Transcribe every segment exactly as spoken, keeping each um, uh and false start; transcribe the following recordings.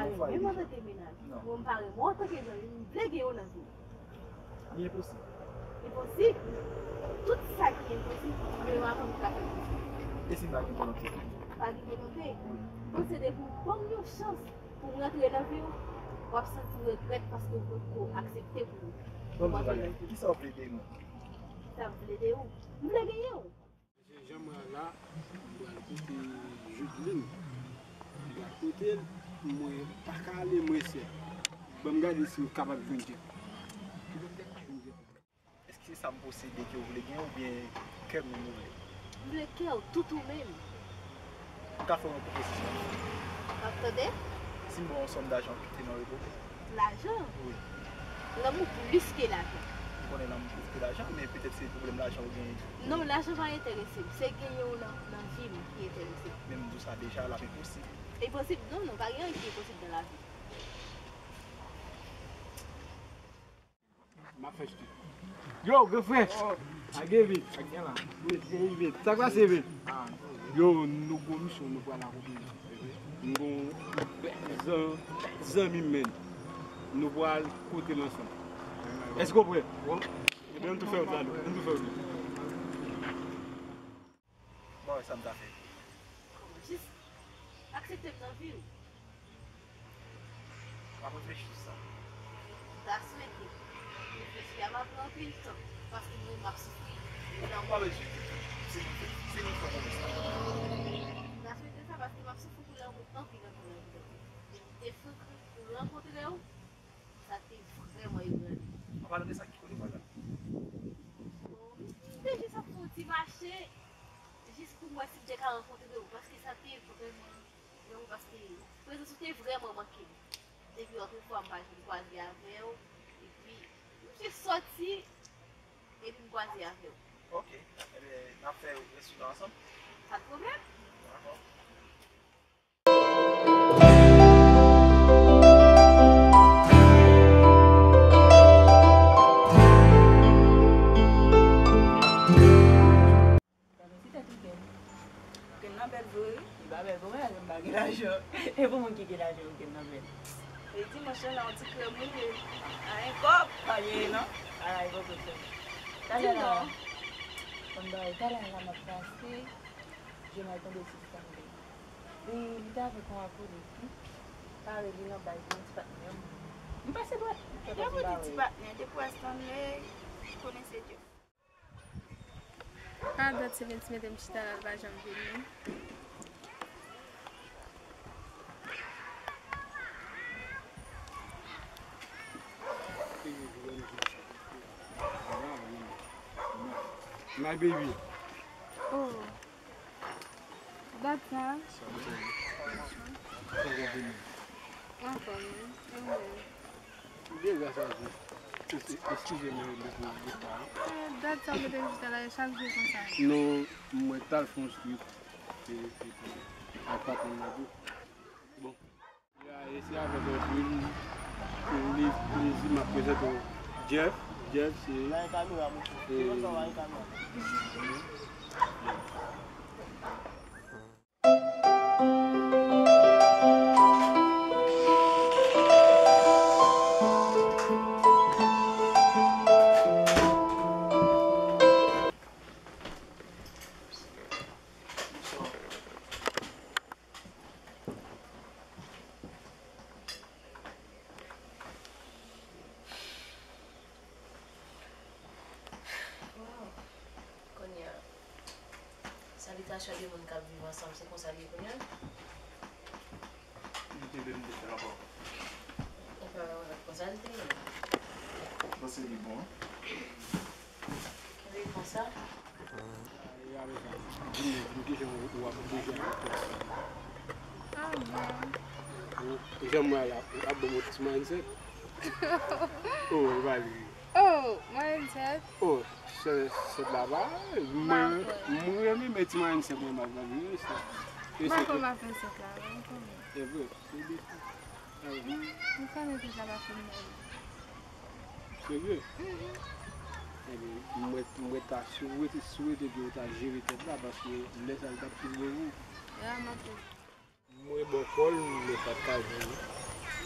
Menm an tan ke mennaj, mwen m pa renmen w an tan ke zanmi, m vle gen w nan vi m. Li enposib. Enposib? Tout sa ki enposib, men w avan m ka fè posib. E si m pa gen volonte? Pa gen volonte? Wi. Bon, se depi w ban m yon chans pou m rantre nan vi w, w ap santi w regrèt paske w potko aksepte pou w antre nan vi m. Kisa w vle de mwen? Sa m vle de ou? M vle genyen w. Mesye, jan m pral la, m pral kote Judeline. M pral kote l, mwen pa ka ale, mwen sèl. Ban m gade si m kapab jwenn Jeff. Èske se sa m posede ke w vle gen oubyen kè m menm ou vle? M vle kè w tout ou menm. M ka fè w yon pwopozisyon? M ap tande. Si m ba w yon sòm dajan, w kite m an repo? Lajan? Wi. Lanmou plis ke lajan. M konnen lanmou plis ke lajan, men petèt se pwoblèm lajan ou genyen. Non, lajan pa enterese m. Se genyen w nan, nan vi m ki enterese m. Men m di w sa deja, l ap enposib. Enposib? Non, non, pa gen anyen ki enposib nan lavi. M ap fè chute. Yo, gran frè! Lage vit. Sa k gen la? Vit, vit, vit. Sa k pase, vit? Yo, nou gon misyon, nou pral akonpli. M gon bèl zan-, zanmi m, menn. Nou pral kote l ansanm. Èske w prè? Ebyen, ann tou fè wout la, nou. Ann tou fè wout la. Bon, sa m ta fè? Jis aksepte m nan vi w. M ap reflechi sou sa. M ta swete. Reflechi a va pran anpil tan, paske mwen, m ap soufri. Ou pa bezwen reflechi. Se nou fè, se nou fè pwomès la. M ta swete sa, paske m ap soufri pou lanmou anpil, anpil, anpil, anpil. Depi m te fouke pou rankontre w, sa te vrèman yon grandi. An palan de sa, ki kote w pral la? Bon, m te jis ap fè yon ti mache, jis pou m wè si m te ka rankontre w, paske sa te vrèman, vrèman, paske prezans ou te vrèman manke m. Depi otrefwa m pa janm kwaze avè w, epi m jis sòti, epi m kwaze avè w. Ok, ebyen, n ap fè rès jounen ansanm. Pa de pwoblèm. Dakò. Gade ti tèt ou gen. Gen nan bèl vre wi. Li pa bèl pou mwen, m pa gen lajan. E pou moun ki gen lajan, yo gen nan bèl. E di, monchè, la, yon ti krèm, wi, men. A, en kòb. Pa gen, non? A, e poko krèm. Talè la. Di non. Konn ba ou, talè la, m ap pase. Je m al tonbe sou ti tande. Li, li ta vle kon akolik, wi. Pare li nan baz, yon ti patnè. M pase dwat. Yon ti patnè, depi w wè Stanley, konnen se Jeff. A, dat se Vince mete m chita la, l pa janm vini. My baby. Oh. Dat sa. Sa bon. Sa bon vini. Anfòm, wi. Mwen menm. Byen, gras a Dye. Eskize m pou retard la. Eh, dat sa mete m chita la, chak jou konsa. Non, mwen t al fè yon trip. E, e, e, ak patwon nan tou. Bon. Ya, e se avèk anpil plezi m ap prezante w Jeff. Jeff, se, e, Wow. Kounye a, salitasyon de moun k ap viv ansanm, se konsa l ye kounye a? Li te vle m te fè l ankò. Ou pa wè konsa l te ye? Ou panse li bon? Kenbe konsa. E avè sa, di m, di m kijan w ap deja avèk tèt sa. Ah bon. Ou, jan m wè la, w ap ban m yon ti mindset. Oh, e pa li. Oh, mindset? Oh, se, se la ba. Mwen, mwen renmen men ti mindset mwen, m ap ban li, wi, se, e se ke. Mwen konn ap fè sèt la, mwen konn. E vre, se de. M konnen tout sa pa fin bèl. Serye? Ebyen, mwen, mwen ta swete, swete ke w ta jere tèt la, paske lè sa a l t ap pi bon pou ou. Ya, m ap fè. Mwen bò kò l, men pa t ka jwenn li.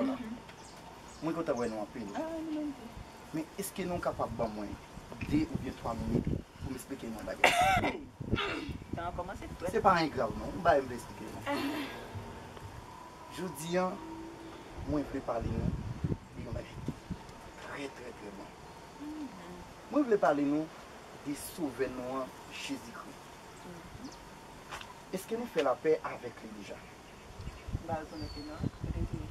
wè la. Mwen kontan wè nou anpil. Men èske nou kapab ban mwen de oubyen twa minit pou m eksplike nou yon bagay? Tan an kòmanse frèt. Se pa anyen grav non, yon bagay m vle eksplike nou. Jodi a, mwen vle pale nou de yon bagay ki trè, trè, trè bon. Mwen vle pale nou de Sovè nou an, Jezikri. Èske nou fè lapè avèk li deja? M pa rekonèt li non. Kote l te ye?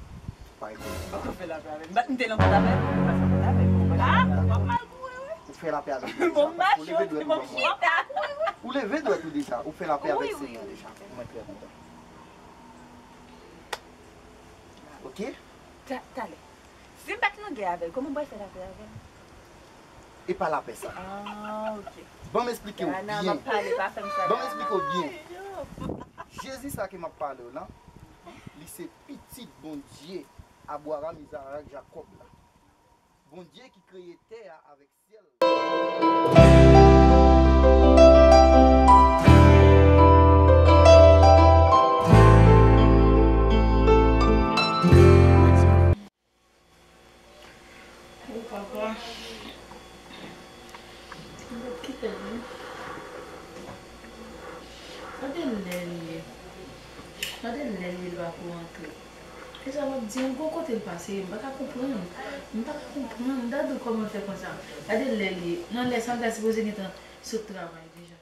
Pa rekonèt. Ou fè lapè avè l. M pa t, m te nan kont avè l. M pa t nan kont avè l. Ah, w ap mal kouri wi. Ou fè lapè avèk li deja? Bon, m mache, ou leve dwèt ou ban mwen. Ou leve dwèt ou deja? Ou fè lapè avèk Senyè a deja? Mwen trè kontan. Ok? Ta-, talè. Si m pa t nan gè avè l, kòman m pral fè lapè avè l? E pa lapè sa. Ah, ok. Ban m eksplike w byen. Ban m eksplike w byen. Jezi sa ke m ap pale w lan, li se pitit Bondye Abraram, Izarak, Jakòb la. Bondye ki kreye tè a avèk syèl la. O papa. Gade lè l ye. Gade lè l ye, l pa ko antre. E sa m ap di, yon gwo kote l pase, m pa ka konprann. M pa ka konprann. Dadou, kòman l fè konsa? Gade lè l ye. Nan lè sa, l ta sipoze gentan sot travay deja.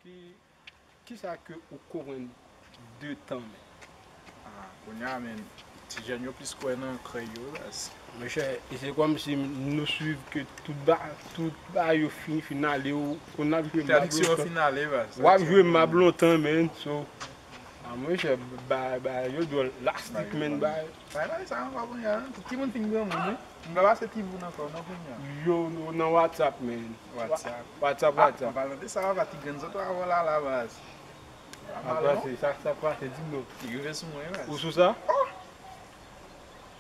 Ki, Kisa ke ou konprann de tan, men? Ah, kounye a, men, ti jèn yo plis kwè nan krèy yo, baz. Monchè, e se kòmsi nou swiv ke tout ba, tout ba yo fin, fin ale, ou konn ap jwe mab lontan. Tradiksyon yo fin ale, baz. W ap jwe mab lontan, men, so, ah, monchè, ba, ba yo dwòl lastik, men, ba. Bay, bay, sa ankò kounye a, tout timoun fin granmoun, wi. M pa pase timoun ankò, non, kounye a. Yo, nan WhatsApp, men. WhatsApp. WhatsApp, ah, WhatsApp. An palan de sa, papa, ti grenn zòt avè w la, la, baz. Apa se sa, sa pase, di m non. Li rive sou mwen, baz. Ou sou sa? Oh!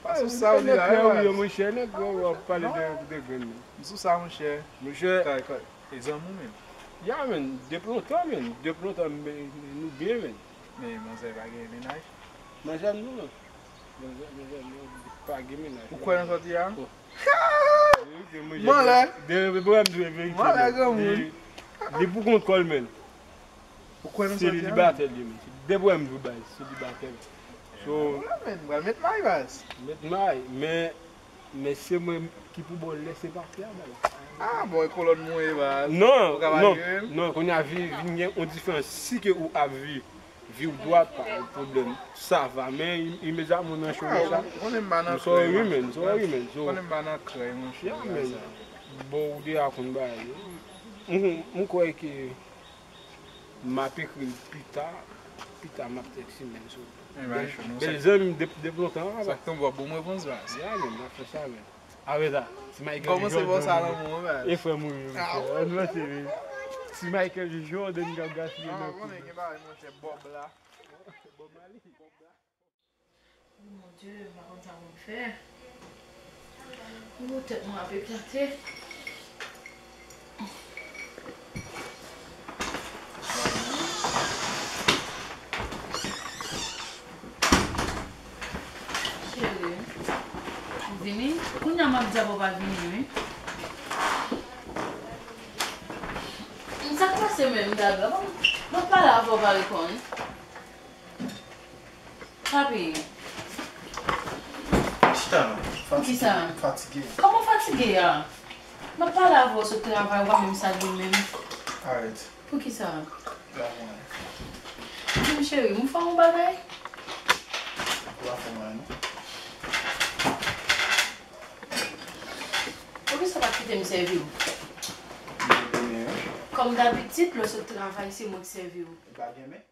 Pa sou sa, ou di la, baz. Nèg krè, wi, monchè, nèg krè, w ap pale de, de grenn, men. M sou sa, monchè. Monchè. Kay, kay. E zanmi w, men. Ya, men, depi lontan, men. Depi lontan, men, nou byen, men. Men manzè pa gen mennaj? Manzè, non. Manzè, manzè, non, pa gen mennaj. Ou kwè nan sa w di a? Bon. Verite, monchè. Manlè. De, de, de, de, verite, manlè, men. Granmoun. Li, li pou kont kò l, men. Ou kwè nan sa w di a, men? Selibatè li ye, men. De pwen m di w, baz, selibatè. So, wè, men, m pral met may, baz. Met may, men, men se mwen ki pou ba w lèsepase a, baz. Ah, bon, e kolòn mwen ye, baz. Non, non, non, kounye a vin, vin gen yon diferans. Si ke ou ap viv, vi w dwat, pa gen pwoblèm. Sa va, men im-, imedyatman nan cheve sa, ou sorry, men, sorry, men, so, konnen m pa nan krèy, monchè. Ya, men. Bon, ou deja konn bagay yo. M, m kwè ke m ap ekri l pita, pita m ap tèks li, men, so. Bèl zanmi m depi, depi lontan, papa. Sa k tonbe, w ap ban m repons, baz. Ya, men, m ap fè sa, men. Apre sa, ti Michael Jordan. Kòmanse bò sa nan men w, baz. E frè m ou ye, monchè. Ann vanse, wi. Ti Michael Jordan k ap gaspiye nan kout. Konnen gen bagay, monchè, Bob la. Bob Marley. Mon Dieu, m pa konn sa pou m fè. Ou, tèt mwen ap eklate. Cheri, vini. Kounye a m ap di a pou w pa vini, wi. Sa k pase menm, Gaga? M ap pale avè w, w pa reponn. Papi. Chita non. Poukisa? Fatige. Kòman fatige a? M ap pale avè w sot travay, ou pa menm salye m menm. Arèt. Poukisa? Lave men. Di m, cheri, m fè yon bagay? Ou pa fè m anyen, non. Poukisa w pa kite m sèvi w? M te renmen, wi. Kòm dabitid, lè w sot travay, se mwen k sèvi w. Ou pa gen men?